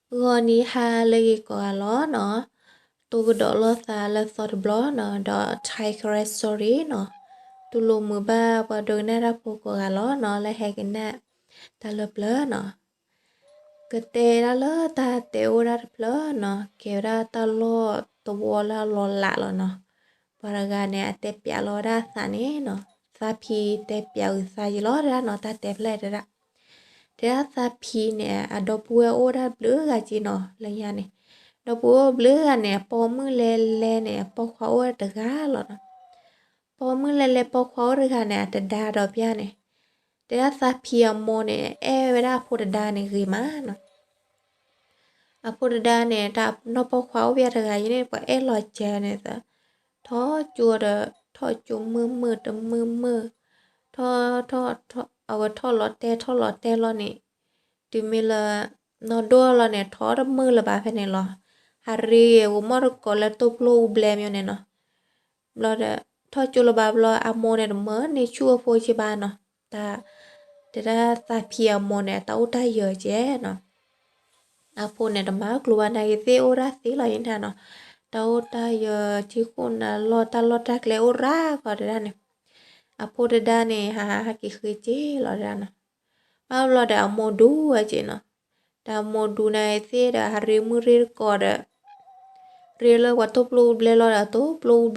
ဂီၤနံၤဟါလၢအဂ့ၤကိးဂၤလီၤနီၤ, တိၢ်ကဒီးလိာ်သးလၢသီတဘျီနီၤ, ဒီး Thai Karen Story နီၤ, တူၢ်လိာ်မုာ်ဘၣ်ပှၤဒိကနၣ်တၢ်ဖိကိးဂၤလီၤနီၤ, လၢဟဲကနၣ်တၢ်လၢပျၢၤနီၤ. ကတဲဒၣ်လၢတၢ်တဲအိၣ်ဒၣ်တဖျၢၣ်နီၤ, ကဲဝဲဒၣ်တၢ်လီၢ်တဝီလၢအလီၤလးလီၤနီၤ. ပှၤတဂၤန့ၣ် အတဲပျးလီၤဝဲဒၣ်အသးန့ၣ်နီၤ, သးဖံတဲပျးအုးသးယံာ်လီၤတဒၣ်နီၤ, တၢ်တဲဖျၢၣ်တဒၣ် တဲဒၣ်သးဖံန့ၣ် အဒီပုၢ်ဝဲၢ်အိၣ်ဒၣ်ဘျုးဂၤက့နီၤ, လၢညါန့ၣ်, ဒီပုၢ်ဝဲၢ်အိၣ်ဘျုးဂၤန့ၣ် အပိာ်မုၣ်လဲၤလဲၤန့ၣ် အပိာ်ခွါအိၣ်တဂၤလီၤနီၤ. ပိာ်မုၣ်လဲၤလဲၤပိာ်ခွါအိၣ်တဂၤန့ၣ် အတဒါဒီးပျၢ်န့ၣ်, တဲဒၣ်သးဖံအမိၢ်န့ၣ် အဲၣ်ဝဲဒၣ်အဖိတဒါန့ၣ်ဂ့ၤမးနီၤ. အဖိတဒါန့ၣ် တၢ်နီၢ်ပိာ်ခွါအိၣ်ပျၢ်တဂၤအံၤန့ၣ် ပှၤအဲၣ်လီၤကဲန့ၣ်သး, ထီၣ်ကၠိဒီး ထီၣ်ကၠိမုာ်မုာ်တမုာ်မုာ်, ထီၣ်ထီၣ်ထီၣ် အဝဲထီၣ်လီၤတဲာ်ထီၣ်လီၤတဲာ်လီၤန့ၣ်, တုၤမ့ၢ်လၢ နီၢ်ဒိၣ်လီၤန့ၣ် ထီၣ်တမုာ်လၢၤဘၣ်ဖဲန့ၣ်လီၤ. ဟးရ့ဂ့ၤ ဂီၤမီၢ်တကိးလၢတိၢ်ပျိၢ်အူဘျဲမ့ၢ်န့ၣ်နီၤ. ဘျီဒီး ထီၣ်ကၠိလၢၤဘၣ်ဘျီ အမိၢ်န့ၣ်တမၢန့ၢ်ဆူၣ်အဖိက့ဘၣ်နီၤ. တၢ် တဲဒၣ်သးဖံအမိၢ်န့ၣ် တၢ်အိၣ်တၢ်ယၢၤကဲနီၤ. အဖိန့ၣ်တမၤကျိၤဘၣ် နာ်က့ၤသ့ၣ်အိၣ်ဒၣ်သ့လီၤအံၤန့ၣ်နီၤ, တၢ်အိၣ်တၢ်ယၢၤ ထံဃိၣ်နၤလီၢ် တၢ်လီၢ်တၢ်ကျဲအိၣ်ရၤကီးတဒၣ်န့ၣ်, အဖိတဒါန့ၣ် ဟးဟးက့ၤဃ့က့လီၤတဒၣ်နီၤ. ဘၣ်ဘျီဒီးအမိၢ်ဒူဝဲက့နီၤ, ဒီးအမိၢ်ဒူန့ၣ်သ့ၣ်ဒီး ဟးရ့မုၢ်ရ့တကိးဒီး ရ့လၢပှၤတိၢ်ပျိၢ်အူဘျဲလီၤဒီး တိၢ်ပျိၢ်အူဘျဲဝဲဒၣ်က့န့ၣ်နီၤ. အိၣ်အိၣ်ဒၣ်န့ၣ် အတၢ်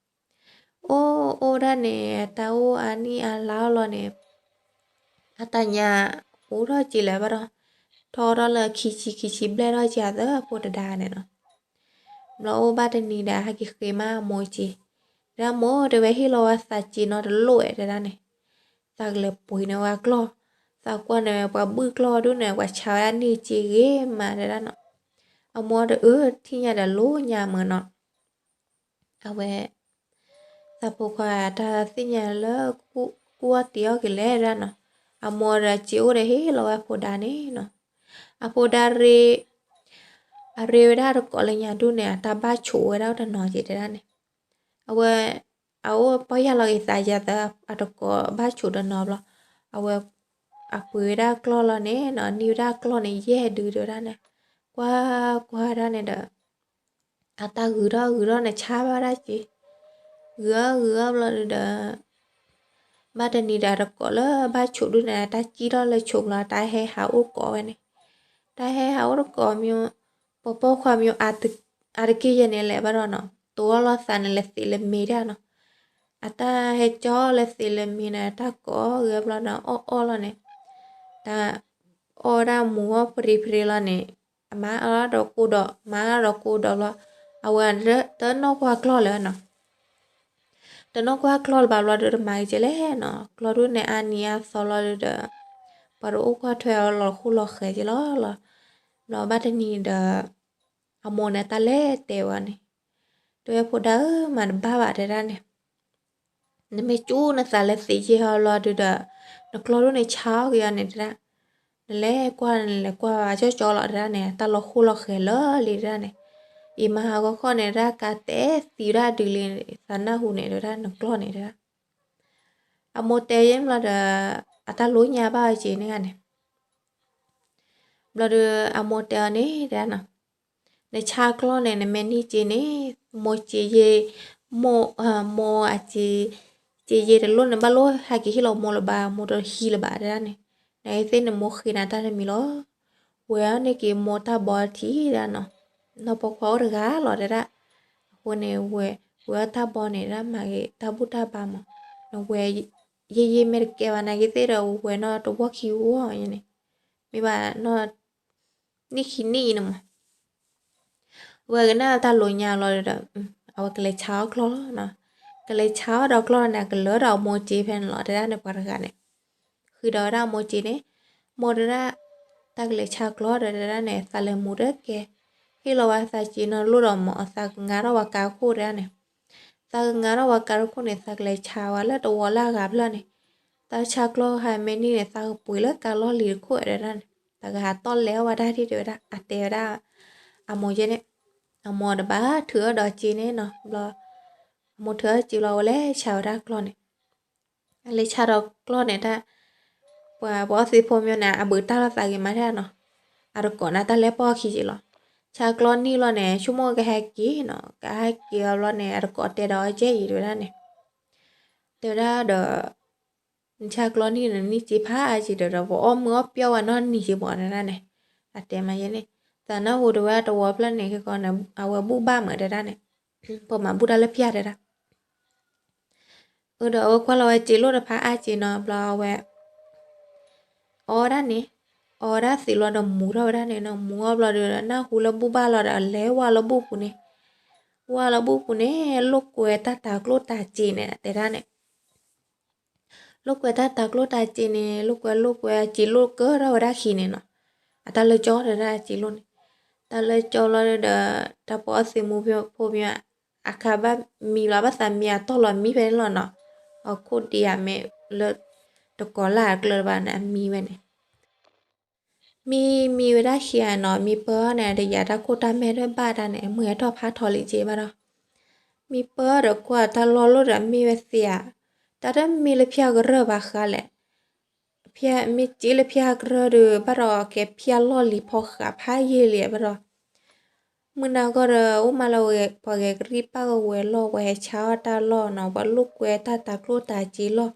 အိၣ်အါနံၣ်အါလါအီၤလီၤန့ၣ်, အတၢ်ညါအိၣ်ထီၣ်က့လၢၤဘၣ်ဒီး, ထီၣ်ထီၣ်လၢခံဆံခံဆံဘျဲၣ်ထီၣ်က့သၢအဖိတဒါန့ၣ်နီၤ. ဘျီအိၣ်ဘၣ်တနံၤဒီး ဟဲက့ၤဃ့မးအမိၢ်က့, တဒၣ်မိၢ်တဲဝဲ ဟ့ၣ်လီၤဝဲသးက့နီတလိၣ်ဝဲတဒၣ်န့ၣ်, သးကလဲၤပှ့ၤန့ၢ်ဝဲကျီၢ်, သးကွၢ်န့ၣ် ပှၤဘုၣ်ကျီၢ်ဒုးန့ၣ် ပှၤဆါဝဲဒၣ်န့ၢ်က့ဂ့ၤမးတဒၣ်နီၤ. အမိၢ်ဒီးအၢ ထံၣ်ညါဒီးလိၣ်ညါမၢ်နီၤ. အဝဲ သးဖိခွါတၢ်သ့ၣ်ညါလၢ ကူၣ်အီၣ်တ့ၤအီၣ်က့ၤလဲၣ်တဒၣ်နီၤ. အမိၢ်ဒီးက့အိၣ်ဒီးဟ့ၣ်လီၤဝဲအဖိဒါန့ၣ်နီၤ. အဖိဒါရ့ အရ့ဝဲဒၣ်တကိးလၢညါဒုးန့ၣ် အတၢ်ဘၣ်ဆိးဝဲဒၣ်တနီၤက့တဒၣ်န့ၣ်, အဝဲ အအိၣ်ပီၢ်ယၢ်လီၤက့ၤသးယၤသၢ အတကိးဘၣ်ဆိးတနီၤဘျီ, အဝဲ အပှ့ၤဝဲဒၣ်ကျီၢ်လီၤန့ၣ်နီၤ, န့ၢ်ဝဲဒၣ်ကျီၢ်န့ၣ် ယဲၢ်ဒုတဒၣ်န့ၣ်, ကွၢ်ကွၢ်ဒၣ်န့ၣ်ဒီး အတၢ်ဂုၤထီၣ်ဂုၤထီၣ်န့ၣ် ဆါဘၣ်ဝဲဒၣ်က့, ဂုၤအီၣ်ဂုၤအီၣ်ဘျီဒုးဒီး ဘၣ်တနံၤဒီး တကိးလၢဘၣ်ဆိးဒုးန့ၣ် တၢ်စံၣ်ထီၣ်လၢဆိးဘျီ တၢ်ဟဲဟးအိၣ်ကိးဝဲန့ၣ်, တၢ်ဟဲဟးအိၣ်တကိးမ့ၢ် ပှၤပိာ်ခွါမ့ၢ် အါတက့ၢ်ယဲန့ၣ်လဲၤဘၣ်ဒီးနီၤ, တိၢ်အီၣ်လိာ်သးန့ၣ် လဲၤသ့းလၢမ့ၤဒၣ်နီၤ. အတၢ်ဟဲကၠီလၢသ့းလၢမ့ၤန့ၣ် တၢ်ကိးဂ့ၤဘျီဒီး အီၣ်အီၣ်လီၤန့ၣ်, တၢ် အီၣ်ဝဲဒၣ်မူၤအီၣ်ပရံၤပရံၤလီၤန့ၣ်, အမၤအီၣ်ဒီးကိၢ်ဒီး မၤအီၣ်ဒီးကိၢ်ဒီးဘျီ, အဝဲတနီၣ်ကွၢ်ကျီၢ်လၢၤနီၤ. တနီၣ်ကွၢ်ကျီၢ်လၢၤဘၣ်ဘျီဒီး တမၤက့ၤကဲလဲၣ်နီၤ, ကျီၢ်ဒုးန့ၣ် အါနံၤအါသီလီၤဒုးဒီး ပှၤတအိၣ်ကွၢ်ထွဲအီၤလီၤဃိလီၤဃဲးက့လီၤလီၤ. ဘျီဘၣ်တနံၤဒီး အမိၢ်န့ၣ် တၢ်လဲၤတဲဝဲန့ၣ်, တဲဝဲဖိဒါဧၢ မၤတဘၣ်ဘၣ်တဲဒၣ်န့ၣ်, နမ့ၢ်ကၠူနသးလၢသ့းယဲၢ်ဟီဘျီဒုးဒီး နကျီၢ်ဒုးန့ၣ်ဆါအီၣ်က့ၤအီၤန့ၣ်တဲဒၣ်, နလဲၤကွၢ်န့ၣ် နလဲၤကွၢ်ဘၣ်ကၠီကၠီလီၤတဲဒၣ်န့ၣ် တၢ်လီၤဃိလီၤဃဲးလၢာ်လံတဲဒၣ်န့ၣ်, အံၤမၤဟးဂီၤခီၣ်န့ၣ် တၢ်ကါတဲသံဝဲဒၣ်ဒုးလံ, သးနၢ်ဟူန့ၣ်တဲဝဲဒၣ် နကျီၢ်န့ၣ်တဲဒၣ်. အမိၢ်တဲယဲၢ်ဘျီဒီး အတၢ်လိၣ်ညါဘၣ်အီၤက့န့ၣ်ဂၤန့ၣ် ဘျီဒီးအမိၢ်တဲအီၤန့ၣ်တဲဒၣ်နီၤ, နဆါကျီၢ်န့ၣ် နမ့ၢ်န့ၢ်က့န့ၣ် မိၢ်က့ယဲၢ်, မိၢ်, မိၢ်အက့, က့ယဲၢ်တလိၣ်န့ၣ် ဘၣ်လိၣ်ဟဲက့ၤဟ့ၣ်လီၤမိၢ်လၢၤဘၣ်, မိၢ်တဟံးလၢၤဘၣ်တဲဒၣ်န့ၣ်, နသ့ၣ်န့ၣ်မိၢ်ဃ့နၤတၢ်တမံၤလီၤ. ဝဲၤအီၣ်န့ၢ်က့ၤမိၢ်တၢ်ဘီထံးဒၣ်နီၤ, နီၢ်ပိာ်ခွါအိၣ်တဂၤလီၤတဲဒၣ်, အဃိန့ၣ် ဝဲၤအီၣ်တၢ်ဘီန့ၣ်ဒၣ်မၤဂ့ၤတၢ်ဘူၣ်တၢ်ဘါမး, နဝဲၤ ယဲၢ်ယဲၢ်မ့ၢ်တကဲဘၣ်နာ်က့ၤသ့ၣ်ဒီး ဝဲၤနီၢ်တဝီၢ်ခံဝီၢ်န့ၣ်, မ့ၢ်ဘၣ်နီၢ် နံၣ်ခံနံၣ်အံၤန့ၣ်မး, ဝဲကနၣ်တၢ်လိၣ်ညါလီၤဒီး အဝဲကလဲၤဆါအီၣ်ကျီၢ်လီၤ, ကလဲၤဆါအီၣ်ဒီးကျီၢ်န့ၣ် ကလၢဒီးအမိၢ်က့ဖဲန့ၣ်လီၤတဲဒၣ်န့ၣ် ပှၤတဂၤန့ၣ် ဃ့ဒီးဝဲဒၣ်အမိၢ်က့န့ၣ်, မိၢ်တဲဒၣ်, တၢ်ကလဲၤဆါကျီၢ်ဒီးတဲဒၣ်န့ၣ် သးလဲၤမူၤတကဲ, ဟ့ၣ်လီၤဝဲသးက့နီတလိၣ်ဒီးမး သးကငါထီၣ်ဝဲကါတခိၣ်တဲဒၣ်န့ၣ်, သးကငါထီၣ်ဝဲကါတခိၣ်န့ၣ် သးကလဲၤဆါဝဲလၢတဝီလၢအဂၤဖျၢၣ်န့ၣ်, သးဆါကျီၢ်ဟါမ့ၢ်န့ၢ်န့ၣ် သးကပှ့ၤလၢကါလီၢ်လံၤတခိၣ်တဲဒၣ်န့ၣ်, သးကဟးတီၢ်လဲၤအီၣ်ဝဲတၢ်ထံၣ်တဲဝဲဒၣ် အတဲဝဲဒၣ် အမိၢ်က့န့ၣ်, အမိၢ်တဘၣ်ထုးအီၣ်ဒီးက့န့ၣ်နီၤ, ဘျီ အမိၢ်ထုးအီၣ်က့ဘျီဝဲလဲၤဆါဝဲဒၣ်ကျီၢ်န့ၣ် လဲၤဆါဒီးကျီၢ်န့ၣ်တၢ်, ပှၤပှၤအီသံးဖိမ့ၢ်န့ၣ် အဘုးတၢ်လိာ်သးဂ့ၤမးတဲဒၣ်နီၤ, အတကိးန့ၣ် တၢ်လဲၤပိာ်ခံက့ၤလီၤ. ဆါကျီနံၣ်လီၤန့ၣ် ဆိကမိၣ်ကဟဲက့ၤနီၤ, ကဟဲက့ၤအဘျီန့ၣ် အတကိးတဲဒီးအီၤကဲအံၤ တဲဝဲဒၣ်န့ၣ်, တဲဝဲဒၣ်ဒီး နဆါကျီနံၣ်န့ၣ် နံၣ်စ့ဖးအါက့ၤဒီး ပအီၣ်မုာ်အီၣ်ပျီဝဲနီတနံၤက့ၤဘၣ် တဲဒၣ်န့ၣ်, အတဲမးယဲန့ၣ်, သးနၢ်ဟူတဝဲတဝီဖျၢၣ်န့ၣ် ခဲကီန့ၣ် အဝဲဘူၣ်ဘၣ်မး တဲဒၣ်န့ၣ်, ပမၤဘူၣ်တၢ်လၢဖၠါ တဲဒၣ် အဒီးအဝဲကွၢ်လီၤဝဲစ့လိၣ်တဖးအါက့ၤနီၤ ဘျီအဝဲ အီဒၣ်န့ၣ်, အီဒၣ်သံးလီၤဒီးမူထီၣ်ဝဲဒၣ်န့ၣ်နီၤ, မူအီၤဘျီဒီး နၢ်ဟူလၢဘူၣ်ဘၣ်လီၤဒီး အလဲၤဝဲလၢဘူၣ်ပူၤန့ၣ်, ဝဲလၢဘူၣ်ပူၤန့ၣ် လိာ်ကွဲတၢ်တၤကျိၣ်တၤစ့န့ၣ် တဲဒၣ်န့ၣ်, လိာ်ကွဲတၢ်တၤကျိၣ်တၤစ့န့ၣ် လိာ်ကွဲလိာ်ကွဲ အစ့လိၣ်ကၢထီၣ်ဝဲဒၣ်ခံန့ၣ်နီၤ, အတၢ်လၢကၠီ တဲဒၣ်အစ့လိၣ်န့ၣ်, တၢ်လၢကၠီလီၤဒီး တၢ်ပှၤအီၣ်သံးမူဖိမ့ၢ် အခါဘၣ်မံလီၤ ဘၣ်သးမံအတီၢ်လီၤ မံဖဲန့ၣ်လီၤနီၤ, အခိၣ်ဒံးဧါမ့ၢ်လၢ တကိးလၢ်အကျၢၢ်တဘၣ်န့ၣ် အမံဝဲန့ၣ် မံမံဝဲဒၣ်ခံဂၤနီၤ, မံပၢၢ်န့ၣ် တယာ်တၢ်ခိၣ်တၢ်မဲာ်တဘၣ်တၢ်န့ၣ် မုၢ်ဟဲထီၣ်ဖးထီလံက့ၤဘၣ်ဒီး, မံပၢၢ်ဒီးကွၢ်တၢ်လီၢ်လိၣ်ဒီးမ့ၢ်ဝဲသ့ဧါ, တၢ်တမ့ၢ်လၢဖၠါကရၢၢ်ဘၣ်ဃါလဲၣ်, ဖၠါမ့ၢ်စ့လၢဖၠါကရၢၢ်ဒီး ဘၣ်ဒီးကဲဖၠါလီၢ်လံၤဖီဃးဖးယံာ်လံဘၣ်ဒီး မုၢ်နၤဂီၢ်ဒီး အိၣ်မးလၢပှၤဂဲၤကရံၣ်ပၢ်ကဝဲၤလီၢ် ပှၤဟဲဆါအီၣ်တၢ်လီၢ်နီၤ, ပှၤလိာ်ကွဲတၢ်တၤကျိၣ်တၤစ့လီၢ်,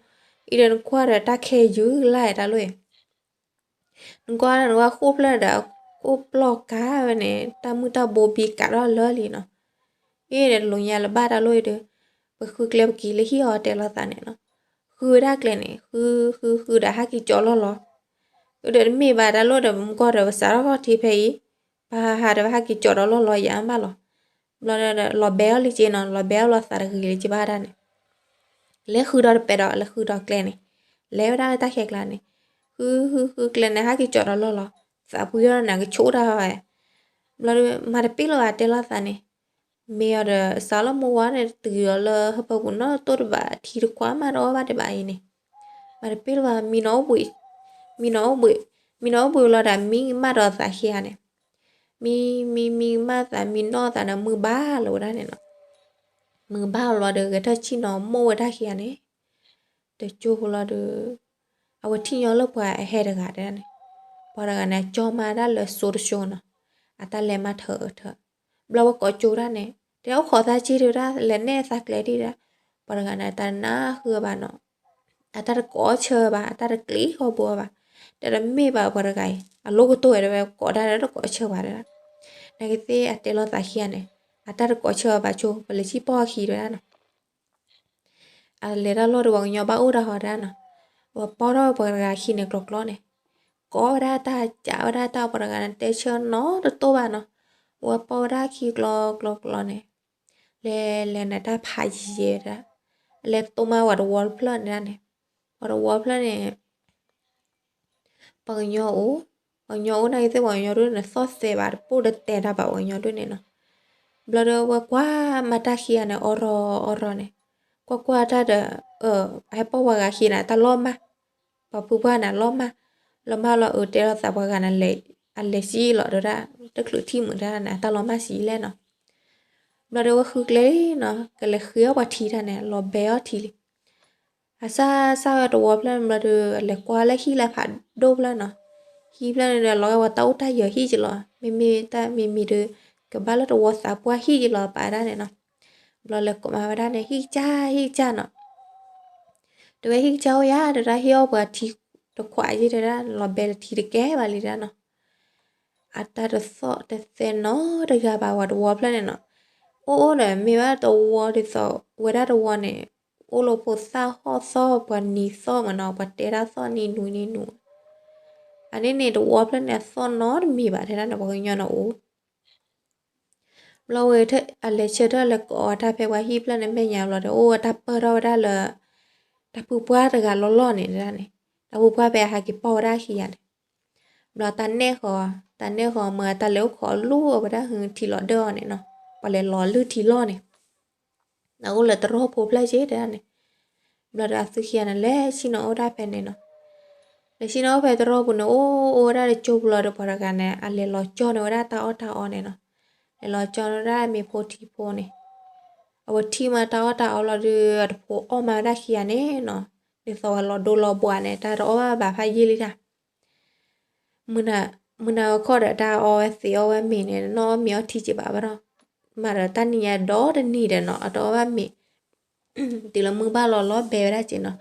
အံၤဒီးနကွၢ်ဒီးတၢ်ခဲယုၢ်လၢ်တၢ်လီၢ်အံၤ, နကွၢ် နကွၢ်ဃိၣ်ဖျၢၣ်ဒီး ကိၣ်ပျီၢ်ကါဝဲန့ၣ် တၢ်မုၢ်တၢ်ဘိဘံကးထီၣ်လၢာ်လံနီၤ, အံၤဒီးတလိၣ်ညါလၢၤဘၣ်တၢ်လီၢ်အံၤဒီး ပဃုကျဲပက့ၤလၢဟံၣ်အီၤတဲလိာ်သးန့ၣ်နီၤ, ဃုဝဲဒၣ်ကျဲန့ၣ် ဃုဃုဃုဒီးဟးက့ၤကၠီလီၢ်လီၤ ဒီးတမ့ၢ်ဘၣ်တၢ်လီၢ်ဒီး မုၢ်ကီၢ်ဒီးပစးထီၣ်ထီၣ်ထံဖဲအံၤ, ပဟးဟးဒီးပဟးက့ၤကၠီဒီးလီၢ်လီၤယၤဘၣ်လီၤ. ဘျီဒီး လီၤဘဲအီၤလံက့နီၤ, လီၤဘဲအီၤလီၤသးတဂ့ၤလံက့ဘၣ်ဒၣ်န့ၣ်, လဲၤဃုဒီးတပဲဒီး လဲၤဃုဒီးကျဲန့ၣ်, လဲၤဝဲဒၣ်လၢတၢ်ခဲကျါန့ၣ်, ဃုဃုဃုကျဲန့ၣ် ဟးက့ၤကၠီဒီးလီၢ်လီၤ, သးပှံၤအီၤန့ၣ် ကဆိၣ်တၢ်ဝဲ ဘျီဒီး မၤတပ့ၢ်လၢၤဘၣ်တဲလိာ်သးန့ၣ်, မ့ၢ်အီၤဒီး စးလၢမုၢ်ဝါန့ၣ် တုၤအီၤလၢဟၢဖၢပူၤနီတတိၢ်တဘၣ် ထံတခွးမးတအီၣ်ဘၣ်ဒံးဘၣ်အံၤန့ၣ်, မၤတပ့ၢ်လၢၤဘၣ် မံနီၤအိၣ်ဘှံး, မံနီၤအိၣ်ဘှံး, မံနီၤအိၣ်ဘှံးလီၤဒီး မံကမၣ်ဒီးသးခံဂၤန့ၣ်, မံမံမံကမၣ်သး မံနီၣ်သးန့ၣ် မုၢ်ဘၣ်လီၤဝဲဒၣ်န့ၣ်နီၤ, မုၢ်ဘၣ်လီၤဒီး ဂဲၤထၢၣ်ဆံၣ်နီၤမိၢ်ဝဲဒၣ်ခံဂၤန့ၣ်, တကၠိဖိလီၤဒီး အဝဲထံၣ်ညီလၢပှၤအဟဲတဂၤတဲဒၣ်န့ၣ်, ပှၤတဂၤန့ၣ် အကၠီမၤဒၣ်လၢစိတစိနီၤ, အတၢ်လဲၤမၤထၢၣ်ထၢၣ်, ဘျီဝဲကိးကၠိဒၣ်န့ၣ် တဲအိၣ်ခိးသးက့တဝဲဒၣ် လဲၤနဲၣ်သးကျဲဒံးဒၣ်, ပှၤတဂၤန့ၣ် တနၢ်ဟူဘၣ်နီၤ, အတၢ်တကိးဆၢဘၣ် အတၢ်တကျံးဃီဘိဘၣ်, တဲတမ့ၢ်ဘၣ်ပှၤတဂၤအံၤ အလိၣ်ကတိၤဝဲဒၣ်ဝဲကိးဒၣ်လၢတကိးဆၢဘၣ်တဲဒၣ်, နာ်က့သ့ၣ်အတဲလိာ်သးခံဂၤန့ၣ်, အတၢ်တကိးဆၢဘၣ်ဆိ ပလဲၤစံၣ်ပိာ်အခံတဲဒၣ်နီၤ အလဲၤတၢ်လီၢ်ဒီးပှၤကညီဘၣ်အိၣ်တၢ်ဟီတဲဒၣ်နီၤ, ဝဲပိာ်ထီၣ်ဝဲပှၤတဂၤခံန့ၣ်ကျီကျီန့ၣ်, ကိးဝဲဒၣ်တၢ်ကးဝဲဒၣ်တၢ်ပှၤတဂၤန့ၣ် တဲဆၢနီတတိၢ်ဘၣ်နီၤ, ဝဲပိာ်ဝဲဒၣ်ခံကျီကျီကျီန့ၣ်, လဲၤလဲၤန့ၣ်တၢ်ဖးယံၤယဲဒၣ်, လဲၤတိၢ်မးပှၤတဝီတဖျၢၣ်န့ၣ်ဒၣ်န့ၣ်, ပှၤတဝီတဖျၢၣ်န့ၣ် ပှၤကညီအိၣ်, ပှၤကညီအိၣ်နာ်က့သ့ၣ်ပှၤကညီဒိၣ်န့ၣ် သီၣ်သဲးဘၣ်တပိၢ်တတဲတၢ်ဘၣ်ပှၤကညီဒိၣ်န့ၣ်နီၤ, ဘျီဒီးဝဲကွၢ်မၤတၢ်ခံဂၤန့ၣ် အီၣ်ရီအီၣ်ရီန့ၣ်, ကွၢ်ကွၢ်တၢ်ဒီး, အဟဲပိာ်ပှၤဂၤခံန့ၣ် တၢ်လီၤမၢ်, ပှၤဖုပှၢ်န့ၣ် လီၤမၢ်, လီၤမၢ်လီၤအတဲလိာ်သးပှၤဂၤန့ၣ်လဲၤ, အလဲၤစံၣ်လီၤတဲဒၣ်, တချုးထံၣ်မုာ်တဲဒၣ်န့ၣ် အတၢ်လီၤမၢ်စံၣ်လဲၣ်နီၤ, ဘျီဒီးဝဲဃုကျဲလံနီၤ ကလဲၤဃ့အီၣ်ပှၤထံတၢ်န့ၣ် လီၤဘဲအီၣ်ထံလံ အစၢ်စၢ်ဝဲတဝီဖျၢၣ်န့ၣ်ဘျီဒီး အလဲၤကွၢ်လၢဟံၣ်လၢဖးဒိၣ်ဖျၢၣ်နီၤ, ဟံၣ်ဖျၢၣ်န့ၣ်ဒီး လီၤဂာ်ပှၤတၢ်အိၣ်တၢ်ယၢၤဟံၣ်က့ၤလီၤ, မ့မ့ၢ်တၢ်မံၤမံၤဒီး ကဘၣ်လၢတဝီသးပှၢ်ဟံၣ်က့ၤလီၤပာ်ဒၣ်န့ၣ်နီၤ, ဘျီလဲၤကိးမၤဝဲဒၣ်န့ၣ် ဟံၣ်ကစၢ် ဟံၣ်ကစၢ်နီၤ တဲဝဲဟံၣ်ကစၢ်အိၣ်ယၤ တဲဒၣ်ဟ့ၣ်အီၣ်ပှၤထံတခွးယဲတဲဒၣ် လီၤဘဲလၢထံတကဲဘၣ်လံဒၣ်နီၤ, အတၢ်တသီၣ်တသဲနီတဂၤဘၣ်ပှၤတဝီဖျၢၣ်န့ၣ်နီၤ, အိၣ်အိၣ်ဒီးမ့ၢ်ဘၣ်တဝီဒ်သိး ဝဲဒၣ်တဝီန့ၣ် အိၣ်လၢဖိသၣ်ဟီၣ်သီၣ်ပှၤနံၤသီၣ်မးနီၤ ပှၤတဲတၢ်သီၣ်နံၤနူနံၤနူ, အန့ၣ်န့ၣ်တဝီဖျၢၣ်န့ၣ် အသီၣ်နီတမံၤဘၣ်တဲဒၣ်န့ၣ် ပှၤကညီန့ၣ်အိၣ် ဘျီဝဲ အလဲၤဆၢထၢၣ်လဲၤကိးအီၤတၢ်ဖဲပှၤဟံၣ်ဖျၢၣ်န့ၣ်မဲာ်ညါဘျီဒီး အိၣ်ဝဲတၢ်ပၢၢ်ထီၣ်ဝဲဒၣ်လၢ တၢ်ဖုပှၢ်တဂၤလီၢ်လီၢ်န့ၣ်ဒၣ်န့ၣ်, တၢ်ဖုပှၢ်ဖဲအဟးက့ၤပိာ်ဝဲဒၣ်ခံဂၤန့ၣ်, ဘျီတၢ်နဲၣ်ဃီၤ, တၢ်နဲၣ်ဃီၤမ့ၢ်တၢ်လဲၤအိၣ်ခိးလူၤအဝဲဒၣ်ဟုထံလီၤဒၢအီၤန့ၣ်နီၤ, ပှၤလဲၤလီၤလုၢ်ထံလီၢ်န့ၣ် အအိၣ်လၢတရီၢ်ဖိဖျၢၣ်က့တဲဒၣ်န့ၣ်, ဘျီဒီးအသုခံဂၤန့ၣ် လဲၤဆ့ၣ်နီၤအိၣ်ဒၣ်ဖဲန့ၣ်နီၤ, လဲၤဆ့ၣ်နီၤအိၣ်ဖဲတရီၢ်ပူၤန့ၣ် အိၣ်အိၣ်ဝဲဒၣ်တကၠိပူၤလီၤဒီးပှၤတဂၤန့ၣ် အလဲၤလီၤကၠီန့ၢ်ဝဲဒၣ်တၢ်အီၣ်တၢ်အီန့ၣ်နီၤ, လဲၤလီၤကၠီန့ၢ်ဝဲဒၣ်မ့ၤဖိထံဖိန့ၣ်, အဝဲထံၣ်မးတၢ်အီၣ်တၢ်အီလီၤဒီး အတဖိအီၣ်မးဝဲဒၣ်ခံဂၤန့ၣ်နီၤ, ဒ်သိးပှၤလီၤဒိလီၤဘှါန့ၣ် တၢ်တအီၣ်ဘၣ်ဘၣ်ဖးယံာ်လံတၢ် မုၢ်နၤ မုၢ်နၤဂီၤခီဒီး တၢ်အီဝဲသ့ၣ်အီဝဲမ့ၤန့ၣ် နီၢ်အီၣ်မ့ၤအီထံက့ဘၣ်ဘၣ်ဒီး, မၤဒီးတၢ်နံၤညါဒီတနံၤဒီးနီၤ အတအီဘၣ်မ့ၤ, တုၤလၢမုၢ်ဘၣ်လီၤလီၤဘဲဝဲဒၣ်က့နီၤ,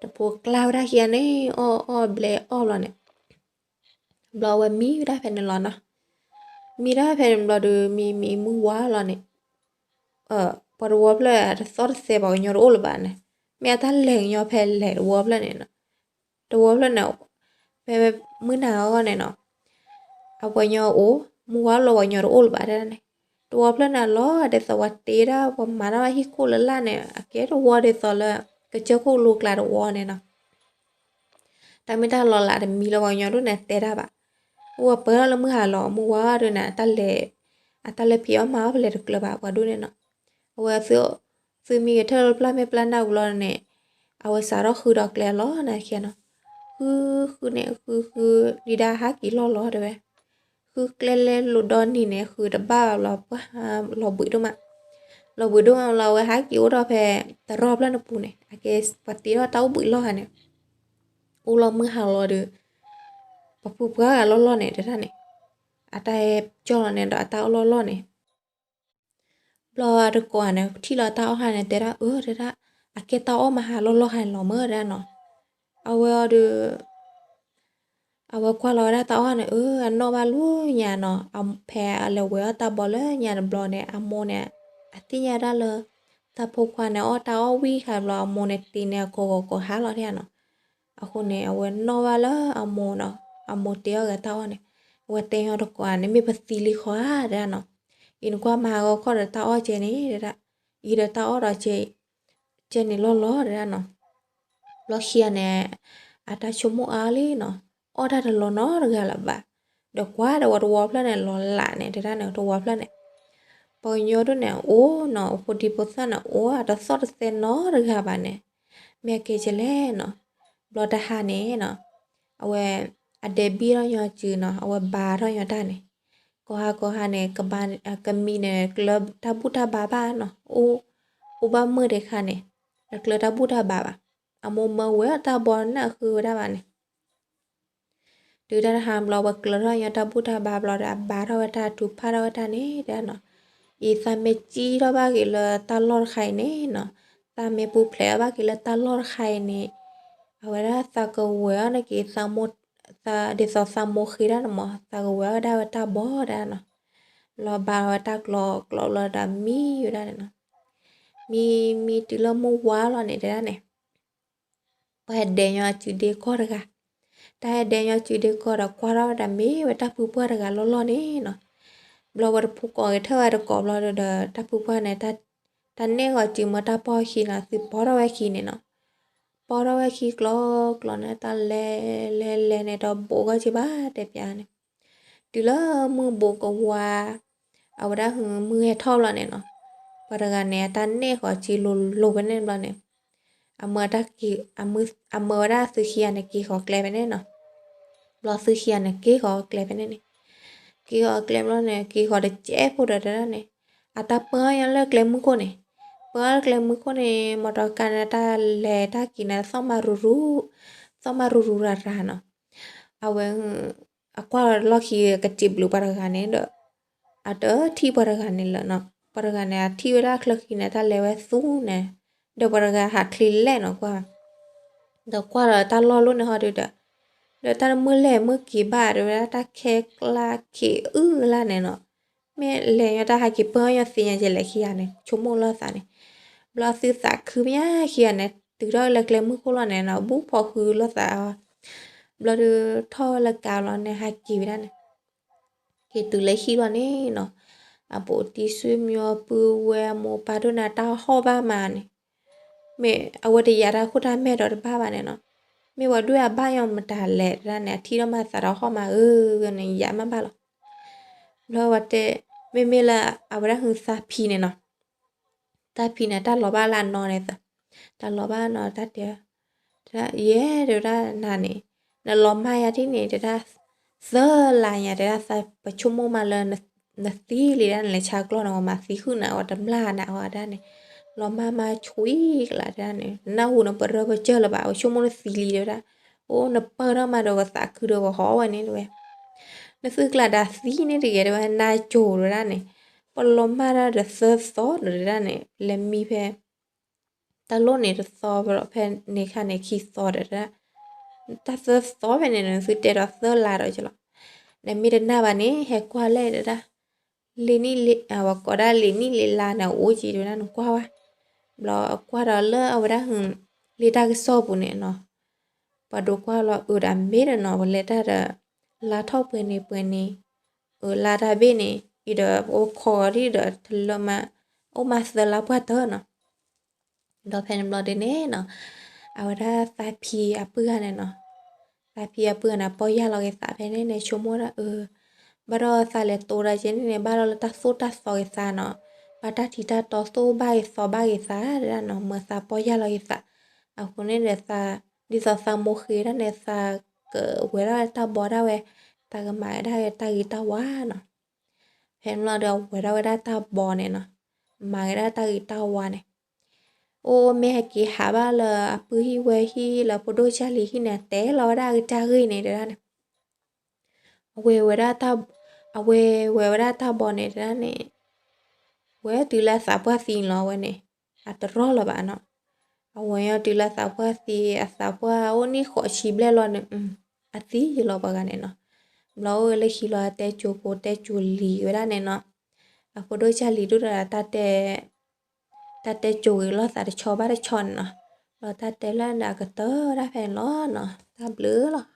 တဖိကျါဝဲဒၣ်ခံဂၤန့ၣ် အီၣ်အီၣ်ဘျဲးအီၣ်ဘျီန့ၣ် ဘျီအဝဲမံဝဲဒၣ်ဖဲန့ၣ်လီၤနီၤ. မံဒၣ်ဖဲန့ၣ်ဘျီဒီး မံမံမုၢ်ဝါလီၤန့ၣ်, ပှၤတဝီဖျၢၣ်အတသီၣ်တသဲ ပှၤကညီတအိၣ်လၢၤဘၣ်န့ၣ်, မ့ၢ်အတၢ်လဲၤကညီဖဲလဲၤတဝီဖျၢၣ်န့ၣ်နီၤ. တဝီဖျၢၣ်န့ၣ် ဖဲမုၢ်နၤဂီၤန့ၣ်နီၤ, အပှၤကညီအိၣ် မုၢ်ဝါလီၤ ပှၤကညီတအိၣ်လၢၤဘၣ်ဒၣ်န့ၣ်, တဝီဖျၢၣ်န့ၣ်လီၤ ဒ်သိးပှၤတ့ဒၣ် ပှၤမၤတၢ်ဘၣ်ဟံၣ်ခိၣ်လၢ်လၢ်န့ၣ် အကဲတဝီဒ်သိးလၢ ကစၢၢ်ခိၣ်လိၤကျါတဝီန့ၣ်နီၤ. တၢ်မ့ၢ်တၢ်လီၤလးတမံၤလၢပှၤကညီဒိၣ်န့ၣ်တဲတၢ်ဘၣ်. အိၣ်ဝဲပၢလီၤလၢမုၢ်ဟါလီၤ မုၢ်ဝါဒၣ်န့ၣ် အတၢ်လဲၤ အတၢ်လဲၤဖံးအီၣ်မၤအီၣ်ဖဲလဲၣ်တကျၢၤဘၣ်ပှၤဒိၣ်န့ၣ်နီၤ. အဝဲ သုမံကထၢၣ်လၢပျၢ်မဲာ်ပျၢ်နၢ်ဝံၤလီၤန့ၣ်, အဝဲစးထီၣ်ဃုဒီးကျဲလီၤန့ၣ်ခဲနီၤ. ဃုဃုန့ၣ် ဃုဃု ဒံးဒၣ်ဟးက့ၤလီၢ်လီၤတဲဝဲ. ဃုကျဲလဲၤလိာ်ဒီနံၤန့ၣ် ဃုတဘၣ်ဘၣ်ဘျီ ပှၤလီၤဘှံးဒိၣ်မး, လီၤဘှံးဒိၣ်မးလီၤ အဝဲဟးက့ၤအိၣ်ထီၣ်ဖဲ တရီဖျၢၣ်န့ၣ်ပူၤန့ၣ် အကဲပှၤတ့ထီၣ်တၢ်အိၣ်ဘှံးလီၢ်ဂၤန့ၣ်, အိၣ်လီၤမုၢ်ဟါလီၤဒီး ပှၤဖုပှၢ်ဂၤလီၢ်လီၢ်န့ၣ်တဲဒၣ်န့ၣ်, အတၢ်ဟဲကၠီလီၤန့ၣ်ဒီးအတၢ်အိၣ်လီၢ်လီၢ်န့ၣ် ဘျီတကိးဂၤန့ၣ် ထံၣ်လီၤတၢ်အီၣ်ဟါန့ၣ် တဲဒၣ် အၢ တဲဒၣ် အကဲတၢ်အီၣ်မဟါလီၢ်လီၢ်ဟါန့ၣ်လီၤမၢ်တဲဒၣ်နီၤ. အဝဲအီၤဒီး အဝဲကွၢ်လီၤဝဲဒၣ်တၢ်အီၣ်န့ၣ် အၢ အနီၢ်ဘၣ်လၢညါနီၤ, ဖဲအလဲၤဝဲအီၣ်တၢ်ဘီလၢညါတဘျီန့ၣ် အမိၢ်န့ၣ် အသ့ၣ်ညါဒၣ်လၢ တၢ်ဖိခွါန့ၣ် အီၣ်တၢ်အီၣ်ဝံၣ်ခါဘျီ အမိၢ်န့ၣ် တ့န့ၢ်အကိာ်ဂီၤကိာ်ဟါလီၤတဲဒၣ်နီၤ. အဃိန့ၣ် အဝဲနီၢ်ဘၣ်လၢအမိၢ်နီၤ, အမိၢ်တ့အီၣ်ဂ့ၤတၢ်အီၣ်န့ၣ်, အဝဲတဲညီတကိးန့ၣ် မ့ၢ်ပသံလံဃီဧါတဲဒၣ်နီၤ. အံၤနကွၢ်မဟါဂီၤခီဒီး တၢ်အီၣ်ကဲန့ၣ်တဲဒၣ်, အံၤဒီးတၢ်အီၣ်ဒီး ကဲန့ၣ်လီၢ်လီၢ်တဲဒၣ်နီၤ. ဘျီခံဂၤန့ၣ် အတၢ်ဆိကမိၣ်အါလံနီၤ, အီၣ်တၢ်တလီၤနီတဂၤလၢၤဘၣ်. ဒီးကွၢ်ဒီးဝဲတဝီဖျၢၣ်န့ၣ် လီၤလးန့ၣ် တဲဒၣ်န့ၣ် တဝီဖျၢၣ်န့ၣ် ပှၤကညီဒိၣ်န့ၣ်အိၣ်နီၤ, ဖိဒံဖိသၣ်န့ၣ်အိၣ် အတသီၣ်တသဲနီတဂၤဘၣ်န့ၣ်, မ့ၢ်အကဲကလဲၣ်နီၤ. ဘျီတဟါန့ၣ်နီၤ, အဝဲ အဒဲးဘံၣ်ထီၣ်ညီစုနီၤ, အဝဲဘါထီၣ်ညီတၢ်န့ၣ်, ကိးဟါကိးဟါန့ၣ် ကမံၤန့ၣ် ကျၢၤတၢ်ဘူၣ်တၢ်ဘါဘၣ်နီၤ, အိၣ်ဘၣ်မုၢ်ဒံးခါန့ၣ် တကျၢၤတၢ်ဘူၣ်တၢ်ဘါဘၣ်. အမိၢ်မၢဝဲအတၢ်ဘီန့ၣ် အဃုဝဲဒၣ်ဘၣ်န့ၣ် တုၤတၢ်တဟါဘျီ ဝဲကျၢၤထီၣ်ညီတၢ်ဘူၣ်တၢ်ဘါဘျီဒီး အဘါထီၣ်ဝဲတၢ် ထူးဖးထီၣ်ဝဲတၢ်န့ၣ်တဲဒၣ်နီၤ, အံၤသးမ့ၢ်ကံထီၣ်ဘၣ်က့ၤလၢတၢ်လီၢ်တခါအံၤန့ၣ်နီၤ, သးမ့ၢ်ပူၤဖျဲးဘၣ်က့ၤလၢတၢ်လီၢ်တခါအံၤန့ၣ်, အဝဲဒၣ်သးကဝဲၤအီၣ်န့ၢ်က့ၤ ဒ်သိးသးမိၢ်ဃ့ဒၣ်န့ၣ်မး သးကဝဲၤအီၣ်ဝဲဒၣ်ဝဲတၢ်ဘီတဲဒၣ်နီၤ. လီၤဘါဝဲတၢ်ကျီကျီဘျီဒီးမံဝဲဒၣ်န့ၣ်နီၤ. မံမံတုၤလၢမုၢ်ဝါလီၤန့ၣ်တဲဒၣ်န့ၣ် ပှၤဟဲဒဲးညီစုဒ့ကီၢ်တဂၤ, တၢ်ဟဲဒဲးညီစုဒ့ကီၢ်ဒီး ကွၢ်ထီၣ်ဝဲဒၣ်မ့ၢ်ဝဲတၢ်ဖုပှၢ်တဂၤလီၢ်လီၢ်န့ၣ်နီၤ. ဘျီဝဲတဖိကိးက့ၤထၢၣ်ဝဲတကိးဘျီဒီး တၢ်ဖုပှၢ်န့ၣ် တၢ်နဲၣ်ဂီၤစုမၢတၢ်ပီၢ်ခံနီၤ သုပီထီၣ်ဝဲခံန့ၣ်နီၤ. ပီထီၣ်ဝဲခံကျီကျီန့ၣ် တၢ်လဲၤလဲၤလဲၤန့ၣ် တဘိးဂီၢ်က့ၤဘၣ်တဲပျးန့ၣ် တုၤလၢမုၢ်ဘိးကဝါ အဝဲဒၣ်မုၢ်ဟဲထီၣ်ဘျီန့ၣ်နီၤ, ပှၤတဂၤန့ၣ် အတၢ်နဲၣ်ဃီၤစုလိၤလိၤဖဲန့ၣ်ဘျီန့ၣ်, အမၢတၢ်က့ၤ, အမၢဝဲဒၣ်သုခံဂၤန့ၣ် က့ၤဃီၤကျဲဖဲန့ၣ်နီၤ. ဘျီသုခံဂၤန့ၣ်က့ၤဃီၤကျဲဖဲန့ၣ်န့ၣ်, က့ၤဃီၤကျဲဘျီန့ၣ် က့ၤဃီၤတစဲးဖိဒီးတဲဒၣ်န့ၣ်, အတၢ်ပၢအီၣ်ညီလၢကျဲမုၢ်ခိၣ်န့ၣ်, ပၢအီၣ်လၢကျဲမုၢ်ခိၣ်န့ၣ် မီတီကါန့ၣ် တၢ်လဲၤတၢ်က့ၤန့ၣ် သီၣ်မးရူၤရူၤ, သီၣ်မးရူၤရူၤရၤရၤနီၤ. အဝဲ အကွၢ်လီၢ်ခံကစံးဘျုးပှၤတဂၤန့ၣ်ဒီး အတထံၣ်ပှၤတဂၤန့ၣ်လၢၤနီၤ. ပှၤတဂၤန့ၣ် အထံၣ်ဝဲဒၣ်ချၢခံန့ၣ် တၢ်လဲၤဝဲသူန့ၣ်, ဒီးပှၤတဂၤဟးချ့လဲၣ်နီၤကွၢ်, ဒီးကွၢ်ဒီးတၢ်လီၢ်လီၤန့ၣ်ဟီဒုဒီး, ဒီးတၢ်တမုၢ်လဲၤမုၢ်က့ၤဘၣ် တဲဝဲဒၣ်တၢ်ခဲကျါခ့အုၣ်လၢ်န့ၣ်နီၤ. မ့ၢ်လဲၤညီတၢ်ဟးက့ၤပၢအီၣ်ညီသ့ၣ်ညါကလဲၣ်ခံဂၤန့ၣ် ဆိကမိၣ်လီၤသးန့ၣ်, ဘျီသုသးခုမ့ၢ်ခံဂၤန့ၣ် တုၤထီၣ်လၢကျဲမုၢ်ခိၣ်လီၤန့ၣ်နီၤ ဘူၣ်ဖီၣ်ဃုလိာ်သးအီၤ, ဘျီဒီးထီၣ်ဝဲလၢကါလီၤန့ၣ် ဟးက့ၤဝဲဒၣ်န့ၣ်, က့ၤတုၤလၢဟံၣ်လီၤန့ၣ်နီၤ, အပိာ်တံၤဆူမီၤပုၢ်ဝဲၢ်အမိၢ်ပၢ်ဒိၣ်န့ၣ် တၢ်ဟီၣ်ဘၣ်မးန့ၣ်, မ့ၢ်အဝဲတယာ်တၢ်ခိၣ်တၢ်မဲာ်ဒီးတဘၣ်ဘၣ်န့ၣ်နီၤ, မ့ၢ်ဝဲဒွဲၣ်အဘၣ်ယီၤမတၤလဲၣ်တဲဒၣ်န့ၣ် အထံၣ်ထီၣ်မးသးဒီးဟီၣ်မးဧၢဂ့ၤန့ၣ် ယၤမးဘၣ်လီၤ. ဘျီဝဲတဲ, မ့မ့ၢ်လၢအဝဲဒၣ်ဟုသးဖံန့ၣ်နီၤ, သးဖံန့ၣ် တၢ်လီၤဘၣ်လၢအနီၢ်န့ၣ်, တၢ်လီၤဘၣ်နီၤ တၢ်တဲ, ယဲတဲဝဲဒၣ်နၤန့ၣ်, နလီၤမၢ်ယၤဒ်န့ၣ် တဲဒၣ်, သၢလါညါတဲဒၣ် သးပဆိကမိၣ်မးလၢ နသံလံဒၣ် နလဲၤဆါကျီၢ်န့ၣ် ပှၤမၤသံဃုာ်နၤ ပှၤတမျၢ်နၤဝဲဒၣ်န့ၣ်, လီၤမၢ်မးဆှံကျါတဲဒၣ်န့ၣ် နနၢ်ဟူနပရၢပကၢၢ်လၢၤဘၣ် ပဆိကမိၣ်နသံလံတဲဝဲဒၣ်, အိၣ်နပၢၢ်ထီၣ်မးဒီးပသးခုဒီးပဟီၣ်ဝဲန့ၣ်တဲဝဲ, ဘျီ လၢသုကျါဒီးသံန့ၣ်တဂ့ၤ တဲဝဲ နါကိၤ တဲဒၣ်န့ၣ်, ပလီၤမၢ်တၢ်ဒီးသၢသီဒီး တဲဒၣ်န့ၣ် လဲၤမံဖဲ တၢ်လိၣ်န့ၣ်တသီ ဖဲဒီးဖဲန့ၣ်ခါန့ၣ်ခံသီဒီး တဲဒၣ် တၢ်သၢသီဖဲန့ၣ်န့ၣ် သုတဲဒီးသၢလါဒီးကလီၤ, နမ့ၢ်တနာ်ဘၣ်န့ၣ် ဟဲကွၢ်လဲၣ် တဲဒၣ်, လံာ်နံၣ်လံာ် ပှၤကိးဒၣ်လံာ်နံၣ်လံာ်လါန့ၣ် အိၣ်ကံ တဲဒၣ် နကွၢ်ဝဲ, ဘျီအကွၢ်ဒီးလၢအဝဲဒၣ် လံာ်တၢ်ကစီၣ်ပူၤန့ၣ်နီၤ, ပှၤဒိးကွၢ်လီၤအုးဒီးမ့ၢ်ဒီးနီၤ ပလဲၤတၢ်ဒီး လါထီၣ်ပှဲၤန့ၣ်ပှဲၤန့ၣ်, အုးလါတၢ်ဘ့ၣ်န့ၣ် အံၤဒီးပအိၣ်ခိးအီၤဒ်ဒီးတလၢမး, အိၣ်မးသၢလါပှၢ်တၢၢ်နီၤ. ဒီးဖဲန့ၣ်ဘျီဒ်န့ၣ်နီၤ, အဝဲဒၣ်သးဖံအပုၢ်ဂၤန့ၣ်နီၤ, သးဖံအပုၢ်ဂၤန့ၣ် ပီၢ်ယၢ်လီၤက့ၤသးဖဲန့ၣ်န့ၣ် ဆိကမိၣ်ဒၣ်အၢ, ဘၣ်ဒီးသးလဲၤတိၤဒၣ်က့န့ၣ်န့ၣ် ဘၣ်ဒီးလၢတၢ်သိၣ်တၢ်သီက့ၤသးနီၤ, ဘၣ်တၢ်ထံတၢ်တီသိၣ်ဘၣ်က့ၤသီဘၣ်က့ၤသး တဲဒၣ်နီၤ, မၢသးပီၢ်ယၢ်လီၤက့ၤသး, အဃိန့ၣ်ဒီးသး, ဒ်သိးသးမိၢ်ဃ့ဒၣ်န့ၣ် သးကဝဲၤဒၣ်တၢ်ဘီဒၣ်ဝဲ, သးကမၤဝဲဒၣ်တၢ်ဂ့ၤတၢ်ဝါနီၤ. ဖဲန့ၣ်ဘျီဒီးအဝဲၤဒၣ်ဝဲဒၣ်တၢ်ဘီန့ၣ်နီၤ, မၤဝဲဒၣ်တၢ်ဂ့ၤတၢ်ဝါန့ၣ်, အိၣ်မ့ၢ်ဟဲက့ၤဟးဘၣ်လၢအပုၢ်ဟံၣ်ဝဲဟံၣ်လၢဖိဒိၣ်ကၢ်လံၤဟံၣ်န့ၣ် တဲလီၤဝဲဒၣ်အကစၢ်ဂ့ၢ်န့ၣ် တဲဒၣ်န့ၣ်, အဝဲၤဝဲဒၣ်တၢ်, အဝဲၤဝဲဒၣ်တၢ်ဘီန့ၣ် တဲဒၣ်န့ၣ်, ဝဲၤတုၤလၢအသးပှၢ်သံလီၤဝဲန့ၣ်, အတရီၢ်လၢၤဘၣ်နီၤ, အဝဲၤညီတုၤလၢအသးပှၢ်သံ အသးပှၢ်အိၣ်နံၣ်ဃိးဆံဘျဲၣ်လီၤန့ၣ်, အသံယလီၤပှၤဂၤန့ၣ်နီၤ, ဘျီအိၣ်ဝဲလၢခံလီၤ အတဲကိၤဖိတဲကိၤလံၤဝဲဒၣ်န့ၣ်နီၤ, အဖိဒိၣ်ကၢ်လံၤဒိၣ်ဒီးတၢ်တဲ တၢ်တဲကိၤဂ့ၤလိာ်သးတဆီဘၣ်တဆီန့ၣ်နီၤ, ဘျီတၢ်တဲလၢန့ၣ်အကတၢၢ်ဝဲဒၣ်ဖဲန့ၣ်လီၤနီၤ, တၢ်ဘျုးလီၤ.